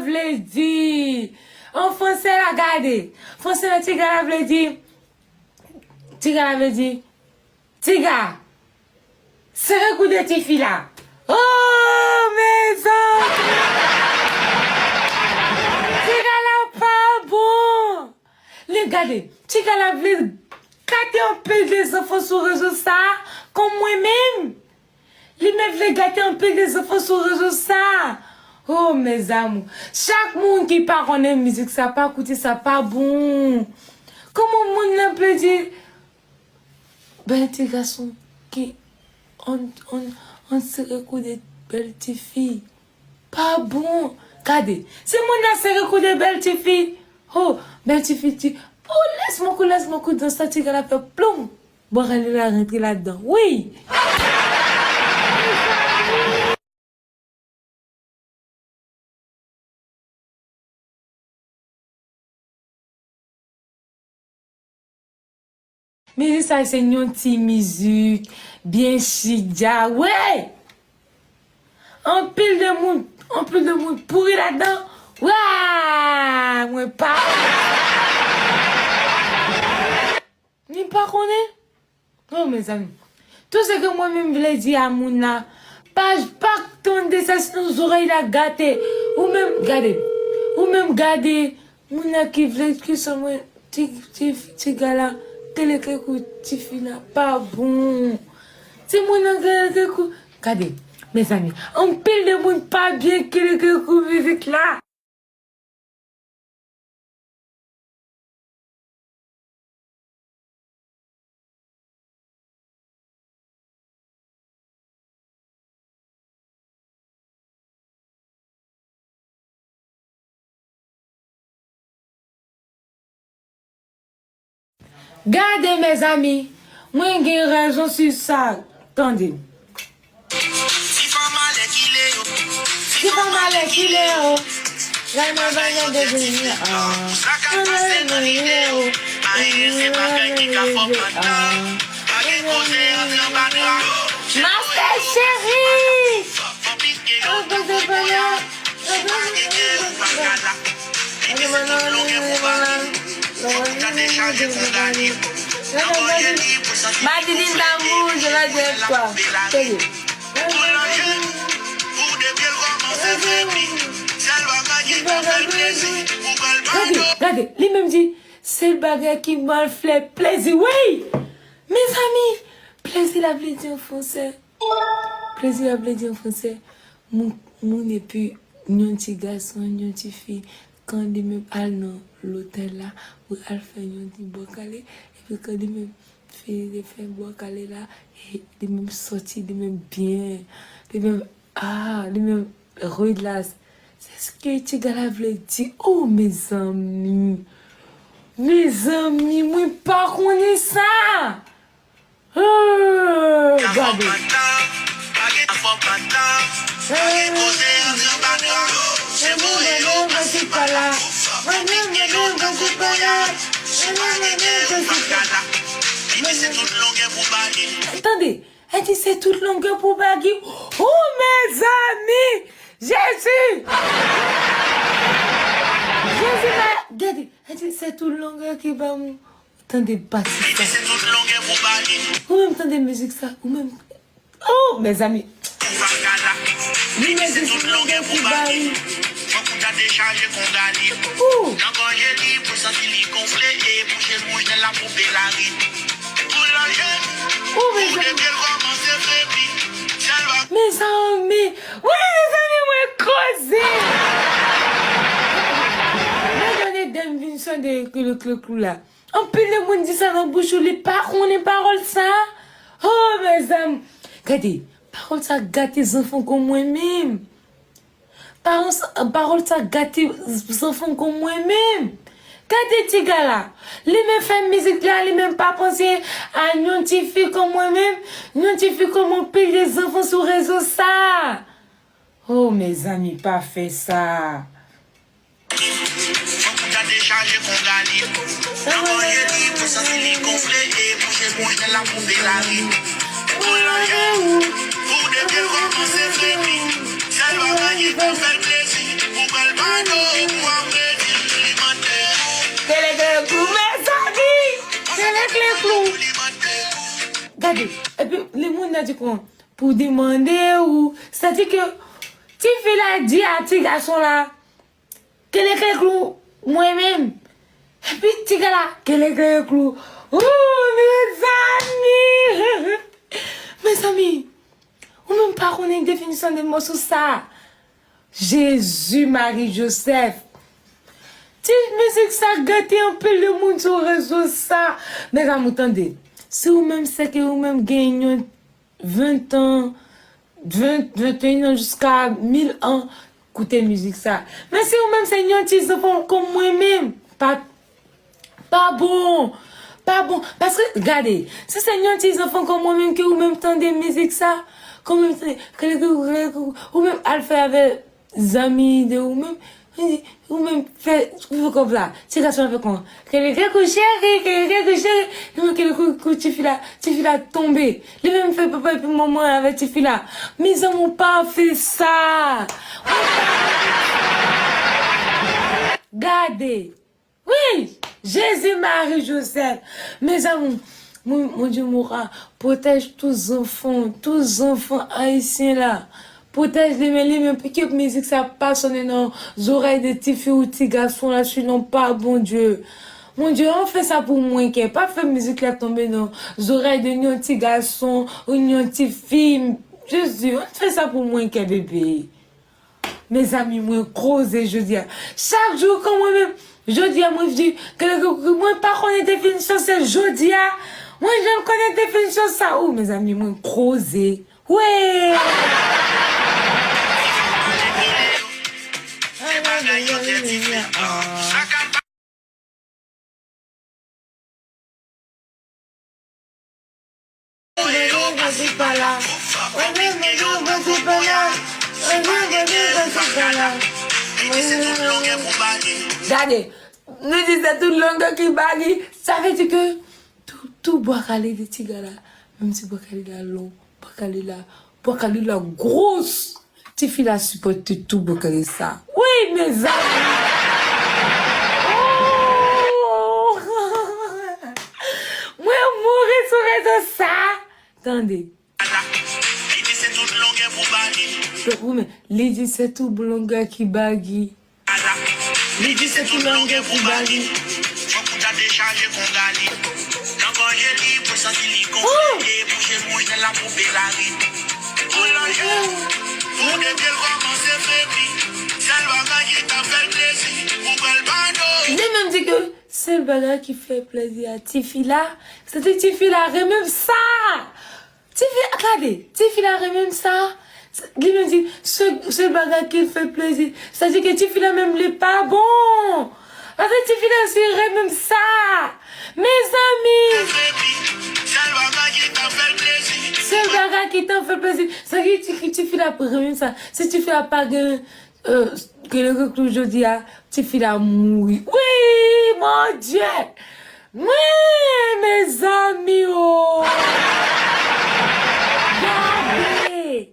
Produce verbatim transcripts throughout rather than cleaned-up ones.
vle di? An fransè la, gade. Fransè la, tiga la vle di, tiga la vle di, tiga. Sere kou de tifi la. Oh, mezanmi! Tiga la pa bon! Li gade, tiga la vle gate anpil de zanfan sou rezo sa a, kon mwen menm. Li menm vle gate anpil de zanfan sou rezo sa a. Oh, mes amours. Chak moun ki pa konnen mizik sa, pa koute sa, pa bon. Kòman moun nan vle di, bèl ti gason ki on, on, on sere kou de bèl ti fi. Pa bon. Gade, si moun nan sere kou de bèl ti fi, oh, bèl ti fi di, oh, lèsman kou, lèsman kou, dan sa tiga la fè ploum. Bò kale la rantre ladan. Wi! Mizik sa se yon ti mizik byen chidya, wi! Anpil de moun, anpil de moun pouri ladan. Wa! Mwen pa. Ni pa konnen. Oh, mezanmi. Tou se ke mwen menm vle di a moun la, pa, pa tande sa, sinon zòrèy la gate. Ou menm, gade. Ou menm gade. Moun la ki vle ki sou mwen, ti, ti, tiga la, keleke kou tifi la, pa bon. Ti moun nan keleke kou, gade, mezanmi, anpil de moun pa byen keleke kou mizik la. Gade, mezanmi, mwen gen rezon sou sa. Tande. Ti fanm alèkile yo. Ti fanm alèkile yo. Lè mwen bay yon devini an. Sa k ap pase nan ide yo. Ayen se bagay ki ka fè w pantan. Pa gen koze antre anba dra. Master Chéri. Fò piske yo tankou boya. Si pa gen kè ou pa ka la. Limit se tout longè pou bali. Fòk ou ta dechaje kon gali. Nan manje li pou santi li gonfle epi jwe pou bèl la pou bèl lari. Pou lanje, pou depi l kòmanse krepi. Sèl bagay ki ka fè l plezi, ou pral pado. Gade, gade, li menm di, sèl bagay ki pral fè l plezi, wi! Mezanmi, plezi la vle di an fransè. Plezi la vle di an fransè, moun, moun epi yon ti gason, yon ti fi, kan li menm al nan lotèl la, pou al fè yon ti bò kale, epi kan li menm fini de fè bò kale la, e li menm sòti, li menm byen, li menm, ah, li menm rilas. Se sa ke tiga la vle di, oh, mezanmi. Mezanmi, mwen pa konnen sa. Oh, gade. Tande, e di se tout longè pou bagi. Oh, mezanmi! Jezi! Jezi, ma, gade, e di se tout longè ki ba m. Tande pati sa. Ou menm tande mizik sa, ou menm. Oh, mezanmi. Li menm se tout longè pou bari. Fòk ou ta dechaje kon gali. Nan manje li pou santi li gonfle e bouche bouch nan la pou bèl lari. Pou lanje, ou depi l kòmanse krepi. Sèl bagay. Mezanmi, wi, mezanmi, mwen koze. Mwen tande dèm vin sonde kle kle klou la. Anpil de moun di sa nan bouch ou, li pa konnen pawòl sa. Oh, mezanmi. Gade, pawòl sa gate zanfan kon mwen menm. Pawòl sa, pawòl sa gate zanfan kon mwen menm. Gade tiga la. Li menm fè mizik la, li menm pa panse a yon ti fi kon mwen menm, yon ti fi kon anpil de zanfan sou rezo sa. Oh, mezanmi, pa fè sa. Fòk ou ta dechaje kon gali. Nan manje li pou santi li gonfle e bouche bouch nan la pou bèl lari. Pou lanje, pou depi l kòmanse krepi. Sèl bagay ki pou fè l plezi, pou bèl Kelekleklu, mezanmi! Kelekleklu! Gade, epi li moun nan di kon, pou demande ou, sètadi ke tifi la di a ti gason la, kelekleklu, mwen menm. Epi ti gars la, kelekleklu. Ooh, mezanmi! Mezanmi, ou menm pa konnen definisyon de mo sou sa. Jezi Mari Joseph. Ti mizik sa gate anpil de moun sou rezo sa. Mezanmi, tande. Si ou menm, se ke ou menm gen yon ven an, ven, venteyen an jiska mil an, koute mizik sa. Men si ou menm se yon ti zanfan kòm mwen menm, pa, pa bon, pa bon. Paske, gade, si se yon ti zanfan kòm mwen menm ke ou menm tande mizik sa, kòm menm se, ou menm al fè avè zanmi de ou menm, ou menm fè, ou fè kòb la. Ti gason an fè kòman? Kelekleklu cheri, kelekleklu cheri. Li menm kelekleklu, tifi la, tifi la tonbe. Li menm fè papa epi manman avè tifi la. Mezanmi, ou pa fè sa. Ou pa fè sa. Gade. Wi, Jezi, Mari, Jozèf. Mezanmi, mwen, mwen di mwen ka pwotèj tout zanfan, tout zanfan ayisyen la. Pwotèj li, men li, men ke mizik sa pa sonnen nan zòrèy de tifi ou ti gason la, sinon pa Bondye. Bondye, ann fè sa pou mwen kè. Pa fè mizik la tonbe nan zòrèy de yon ti gason ou yon ti fi. Jezi, ann fè sa pou mwen kè, bebe. Mezanmi, mwen koze jodi a. Chak jou, kan mwen menm, jodi a, mwen di, ke, ke, ke, mwen pa konnen definisyon se jodi a. Mwen janm konnen definisyon sa. Ou, mezanmi, mwen koze. Wi! Gade, nou di se tout longè ki bagi. Sa vle di ke tou, tou bwa kale de ti gars la, menm si bwa kale la long, bwa kale la, bwa kale la gwo. Tifi la sipòte tou bòkale sa. Wi, mezanmi! Oh! Mwen mouri sou rezo sa. Tande. Li di se tout longè pou bagi. Li di se tout longè ki bagi. Li di se tout longè pou bagi. Fòk ou ta dechaje konga li. Nan gòje li, pou santi li konplete, bouche bouch nan la pou fè lari. Pou lanje, pou depi l kòmanse febli, sèl bagay ki ta fè l plezi, pou pran l bando. Li menm di ke sèl bagay ki fè plezi a tifi la, se te tifi la renmen sa. Tifi, gade, tifi la renmen sa. Li menm di, se, se bagay ki fè plezi. Sa di ke tifi la menm li pa bon. Paske tifi la si renmen sa. Mezanmi. Sèl bagay ki ta fè l plezi. Sèl bagay ki ta fè l plezi. Sa di ke tifi la renmen sa. Si tifi la pa gen Euh, kelekleklu jodi a, tifi la mouri. Wi, Bondye! Wi, mezanmi o! Gade!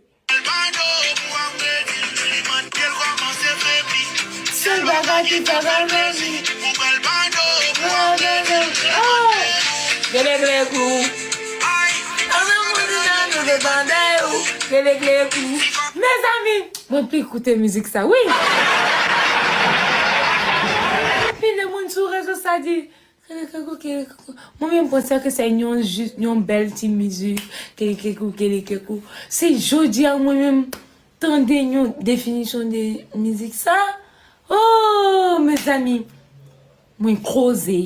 Sèl bagay ki fè mal mezi. Oh! Kelekleklu. Ansanm moun nan nou depann de ou. Kelekleklu. Mezanmi, mwen pi koute mizik sa, wi. Anpil de moun sou rezo sa di, kelekleklu, kelekleklu. Mwen menm panse ke se yon, jis yon bèl ti mizik, kelekleklu, kelekleklu. Se jodi a mwen menm tande yon definisyon de mizik sa. Oh, mezanmi, mwen koze.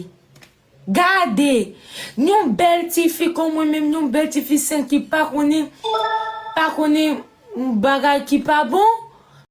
Gade, yon bèl tifi kon mwen menm, yon bèl tifi sen ki pa konnen, pa konnen bagay ki pa bon.